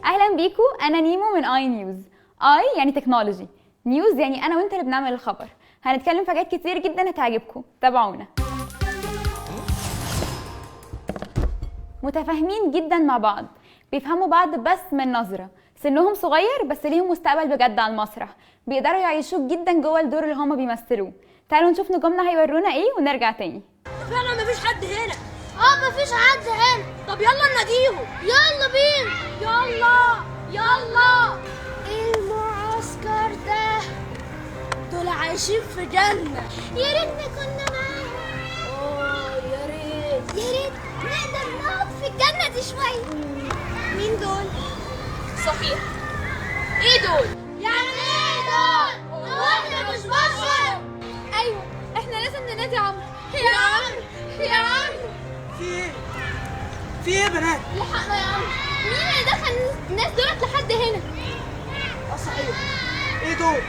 اهلا بيكو، انا نيمو من iNews. i يعني technology، news يعني انا وانت اللي بنعمل الخبر. هنتكلم في حاجات كتير جدا هتعجبكم، تابعونا. متفاهمين جدا مع بعض، بيفهموا بعض بس من نظرة، سنهم صغير بس ليهم مستقبل بجد على المسرح، بيقدروا يعيشوك جدا جوه الدور اللي هما بيمثلوه. تعالوا نشوف نجومنا هيورونا ايه ونرجع تاني. فعلا مفيش حد هنا. مفيش حد هنا. طب يلا نناديهم. يلا بينا. يلا يلا. ايه المعسكر ده؟ دول عايشين في جنة. يا ريتنا كنا معاهم. يا ريت يا ريت نقدر نقعد في الجنة دي شوية. مين دول؟ صحيح، ايه دول؟ يعني ايه دول؟ هو احنا مش بشر؟ ايوه احنا لازم ننادي عمرو. يا عمرو يا عمرو. في ايه؟ في ايه يا بنات؟ الحقنا يا عمرو، مين اللي دخل الناس دولت لحد هنا؟ صحيح، ايه دول؟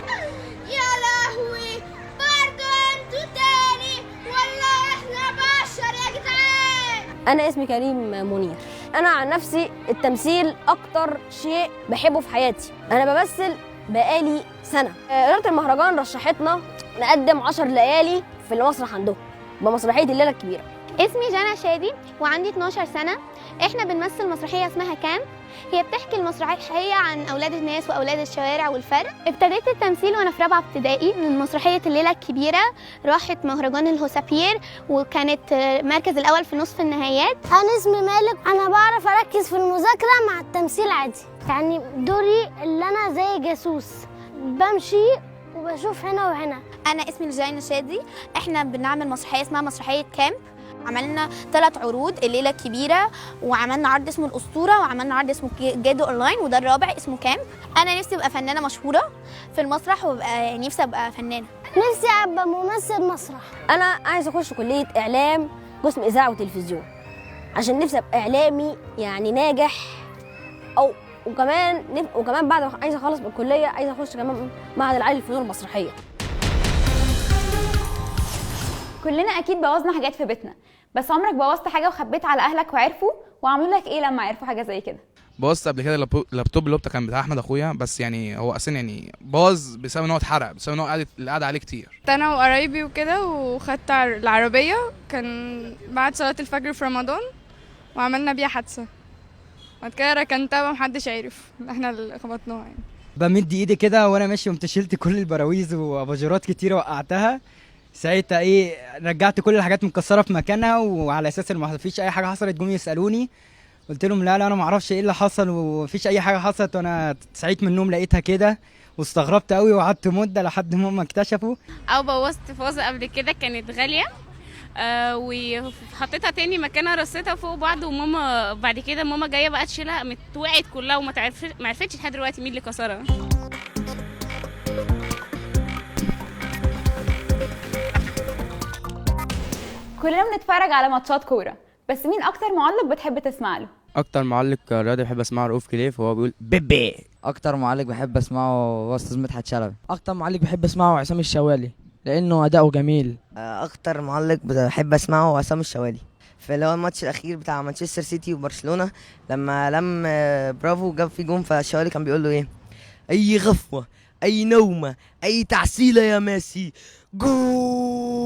يا لهوي، برضه انتوا تاني ولا احنا بشر يا جدعان؟ انا اسمي كريم منير. انا عن نفسي التمثيل اكتر شيء بحبه في حياتي. انا بمثل بقالي سنة. ادارة المهرجان رشحتنا نقدم 10 ليالي في المسرح عندهم بمسرحيه الليلة الكبيرة. اسمي جانا شادي وعندي 12 سنة. احنا بنمثل مسرحية اسمها كامب. هي بتحكي المسرحية عن اولاد الناس واولاد الشوارع والفرق. ابتديت التمثيل وانا في رابعه ابتدائي من مسرحية الليلة الكبيرة، راحت مهرجان الهوسابير وكانت المركز الاول في نصف النهايات. انا اسمي مالك. انا بعرف اركز في المذاكرة مع التمثيل عادي، يعني دوري اللي انا زي جاسوس، بمشي وبشوف هنا وهنا. انا اسمي لجينا شادي. احنا بنعمل مسرحية اسمها مسرحية كامب. عملنا 3 عروض، الليلة الكبيرة، وعملنا عرض اسمه الاسطورة، وعملنا عرض اسمه جادو اونلاين، وده الرابع اسمه كامب. انا نفسي ابقى فنانة مشهورة في المسرح، وابقى نفسي ابقى فنانة. نفسي ابقى ممثل مسرح. انا عايز اخش كليه اعلام قسم اذاعة وتلفزيون، عشان نفسي ابقى اعلامي يعني ناجح. او وكمان بعد ما عايزه اخلص من الكلية عايزه اخش كمان معهد العالي للفنون المسرحية. كلنا اكيد بوظنا حاجات في بيتنا، بس عمرك بوظت حاجة وخبيت على اهلك وعرفوا؟ وعملوا لك ايه لما عرفوا حاجة زي كده؟ بوظت قبل كده اللابتوب اللي هو كان بتاع احمد اخويا، بس يعني هو اصلا يعني باظ بسبب ان هو اتحرق، بسبب ان هو قعد عليه كتير. انا وقرايبي وكده، وخدت العربية كان بعد صلاة الفجر في رمضان، وعملنا بيها حادثه. بعد كده ركنتها ومحدش عرف احنا اللي خبطناها. يعني بمد ايدي كده وانا ماشي، قمت شلت كل البراويز واباجورات كتيرة وقعتها. ساعتها ايه، رجعت كل الحاجات متكسره في مكانها، وعلى اساس ان ما فيش اي حاجة حصلت. جم يسالوني، قلت لهم لا لا انا ما اعرفش ايه اللي حصل ومفيش اي حاجة حصلت. وانا صحيت من النوم لقيتها كده واستغربت قوي، وقعدت مده لحد ما هم اكتشفوا. او بوظت فازة قبل كده كانت غالية، وحطيتها تاني مكانها، رصيتها فوق بعض، وماما بعد كده ماما جاية بقى تشيلها قامت وقعت كلها، وما عرفتش لحد دلوقتي مين اللي كسرها. كلنا بنتفرج على ماتشات كورة، بس مين اكتر معلق بتحب تسمع له؟ اكتر معلق رياضي بحب اسمعه رؤوف كليف، وهو بيقول بيبي. اكتر معلق بحب اسمعه هو استاذ مدحت شلبي. اكتر معلق بحب اسمعه عصام الشوالي، لانه اداؤه جميل. اكتر معلق بحب اسمعه هو عصام الشوالي، في اللي هو الماتش الاخير بتاع مانشستر سيتي وبرشلونة، لما لم برافو جاب فيه جون، فالشوالي كان بيقول له ايه؟ اي غفوه، اي نومه، اي تعسيله يا ميسي، جول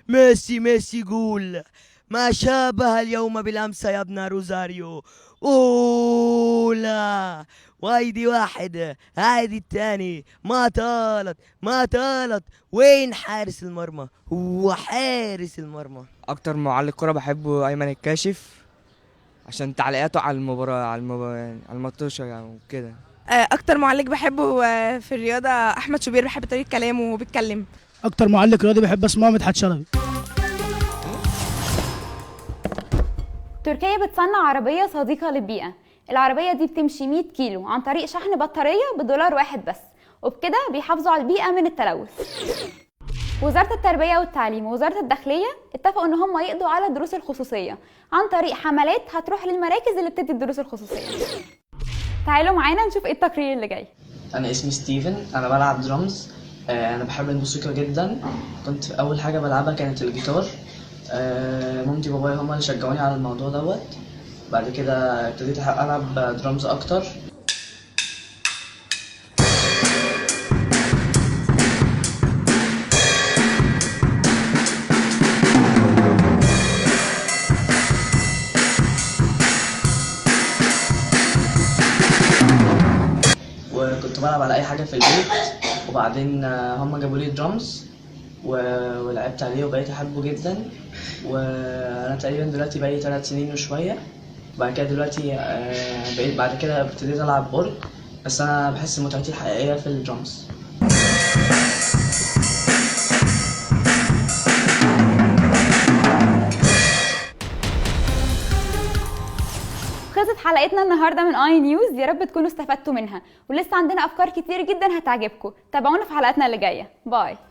ميسي ميسي جول، ما شابه اليوم بالامس يا ابن روزاريو، أولا وايدي واحد هادي الثاني، ما طالت ما طالت، وين حارس المرمى؟ هو حارس المرمى. اكتر معلق كرة بحبه ايمن الكاشف، عشان تعليقاته على المباراة، على الماتش يعني وكده. اكتر معلق بحبه في الرياضة احمد شوبير، بحب طريقه كلامه وهو بيتكلم. اكتر معلق رياضي بحب اسمعه مدحت شلبي. تركيا بتصنع عربية صديقه للبيئة. العربية دي بتمشي 100 كيلو عن طريق شحن بطارية بدولار واحد بس، وبكده بيحافظوا على البيئة من التلوث. وزارة التربية والتعليم ووزارة الداخلية اتفقوا ان هم يقضوا على الدروس الخصوصية عن طريق حملات هتروح للمراكز اللي بتدي الدروس الخصوصية. تعالوا معانا نشوف ايه التقرير اللي جاي. انا اسمي ستيفن، انا بلعب درامز. انا بحب الموسيقى جدا. كنت اول حاجة بلعبها كانت الجيتار. مامتي وبابايا هما اللي شجعوني على الموضوع دوت. بعد كده ابتديت العب درامز اكتر. وكنت بلعب على اي حاجة في البيت، وبعدين هم جابوا لي درامز ولعبت عليه وبقيت احبه جدا. وانا تقريبا دلوقتي بقالي 3 سنين وشوية. بعد كده دلوقتي بقيت بعد كده ابتديت العب اورج، بس انا بحس متعتي الحقيقية في الدرامز. خلصت حلقتنا النهارده من اي نيوز، يا رب تكونوا استفدتوا منها، ولسه عندنا افكار كتير جدا هتعجبكم. تابعونا في حلقتنا اللي جاية. bye.